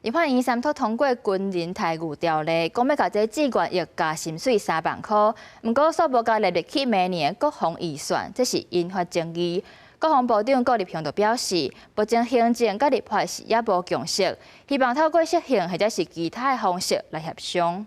立法院三讀通過軍人待遇條例，講欲共這志願役加薪水3萬箍，毋過煞無共列入去明年的國防預算，這是引發爭議。國防部長顧立雄就表示，目前行政佮立法是猶無共識，希望透過釋憲或者是其他的方式來協商。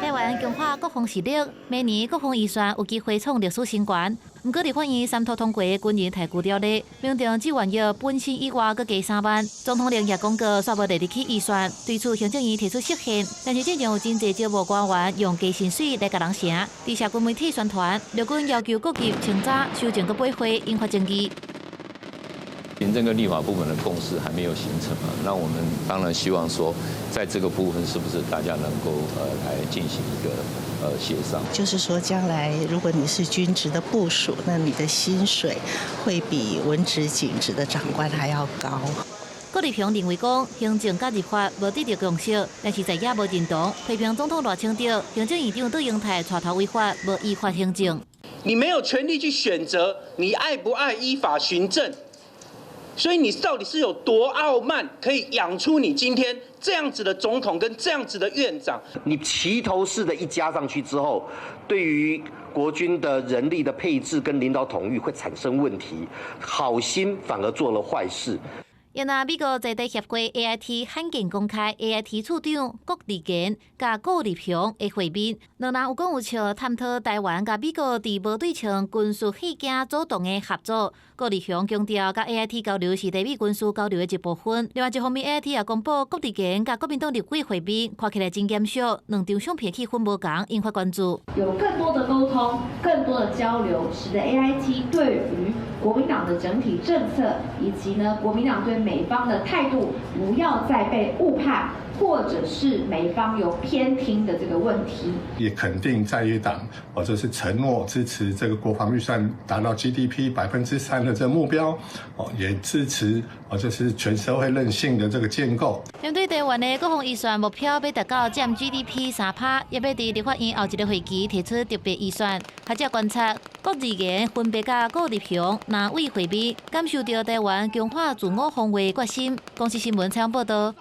台灣強化國防實力，明年國防預算有機會創歷史新高。毋過立法院三讀通過軍人待遇條例，明定志願役本薪以外閣加三萬。總統令也講過，煞無列入去預算。對此，行政院提出釋憲，但是進前有真濟招募官員用加薪水來共人成。佇社群媒體宣傳，陸軍要求各級清查修正閣八會，引發爭議。行政跟立法部門的共識還沒有形成嘛？那我們當然希望說，在這個部分是不是大家能夠來進行一個協商？就是說，將來如果你是軍職的部屬，那你的薪水會比文職、警職的長官還要高。郭立雄認為講，行政佮立法無得到共識，但是在野無認同，批評總統賴清德、行政院長卓榮泰帶頭違法，無依法行政。你沒有權利去選擇你愛不愛依法行政。所以你到底是有多傲慢，可以養出你今天這樣子的總統跟這樣子的院長？你齊頭式的一加上去之後，對於國軍的人力的配置跟領導統御會產生問題，好心反而做了壞事。另外，美國在地協會 AIT 罕見公開 AIT 處長郭立堅佮顧立雄的會面，兩人有講有笑，探討台灣佮美國佇無對稱軍事戲驚組動的合作。顧立雄強調，佮 AIT 交流是台美軍事交流的一部分。另外一方面，AIT 也公布郭立堅佮國民黨立委會面，看起來真嚴肅，兩張相片氣氛無仝，引發關注。有更多的溝通，更多的交流，使得 AIT 對於國民黨的整體政策，以及呢國民黨對美方的態度，不要再被誤判，或者是美方有偏聽的這個問題。也肯定在野黨，或者是承諾支持這個國防預算達到 GDP 3%的這個目標，哦，也支持哦，就是全社會韌性的這個建構。針對台灣的國防預算目標欲達到佔 GDP 3趴，也欲佇立法院後一个會期提出特別預算。學者觀察，郭立堅分別佮顧立雄兩位會面，感受著台灣強化自我防衛決心。公視新聞採訪報導。